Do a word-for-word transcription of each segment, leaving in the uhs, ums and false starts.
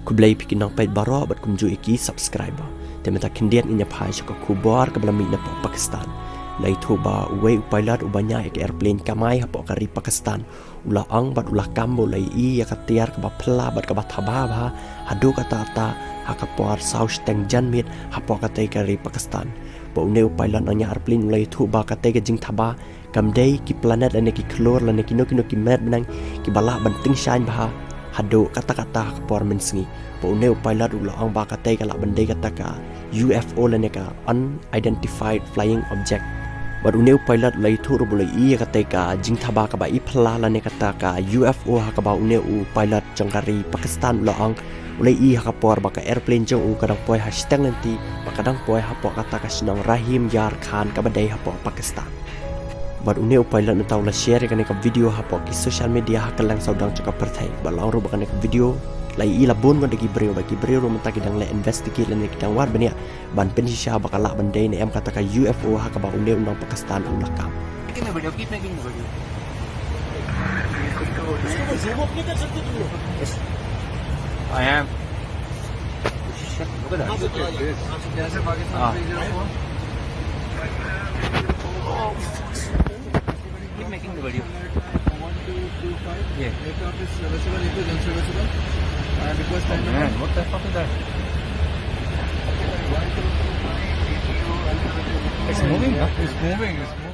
Khublei phi ki nongpeit baroh bad kumjuh ïa ki subscriber. Te mynta khyndiat ngin ïa phai sha ka khubor kaba la mih na pdeng Pakistan. La ïathuh ba uwei u pilot uba ñiah ïa ka airplane kamai hapoh ka ri Pakistan u la ong bad u la kam ba u la ïohi ïa ka tiar kaba phylla bad kaba thaba bha haduh katta katta ha ka por saw shiteng janmiet hapoh katei ka ri Pakistan. Ba une u pilot nongñiah airplane u la ïathuh ba katei ka jingthaba kam dei ki planet lane ki khlur lane kino kino ki met bneng kiba lah ban tyngshaiñ bha haduh katta katta ha ka por mynsngi. Ba une u pilot u la ong ba katei ka lah ban dei kata ka U F O lane ka Unidentified Flying Object. Bad une u pilot u la ïathuh ruh ba u la ïohi ïa katei ka jingthaba kaba i phylla lane kata ka U F O ha kaba une u pilot jong ka ri Pakistan u la ong u la ïohi ha ka por ba ka airplane jong u ka dang poi ha shiteng lynti bad ka dang poi hapoh kata ka shnong Rahim Yar Khan kaba dei hapoh Pakistan. Bad une u pilot mynta u la share ïa kane ka video hapoh ki social media ha kylleng sawdong jong ka pyrthei. Bad la ong ruh ba kane ka video la ïohi la bun ngut da ki briew bad ki briew ruh mynta ki dang leh investigate lane ki dang wad bniah ban pynshisha ba ka lah ban dei ne em kata ka U F O ha kaba une u nong Pakistan u la kam. Making the video, keep making the video. इसको zoom up नहीं कर सकते तुम लोग? Yes. I am. Look at that. हाँ, keep making the video. Yeah. Aircraft is reversible, it is unreversible. And request time. Oh, man, what the fuck is that? It's moving, huh? It's moving, it's moving.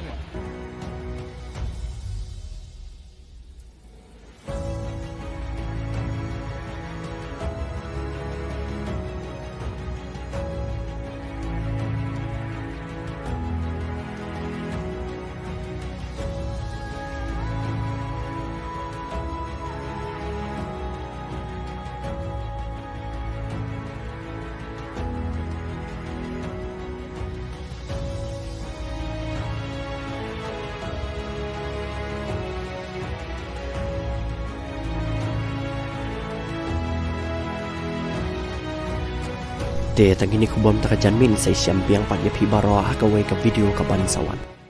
Te tang kine khubor mynta ka janmiet, sa ïashem biang pat ïa phi baroh ha kawei ka video kaban sa wan.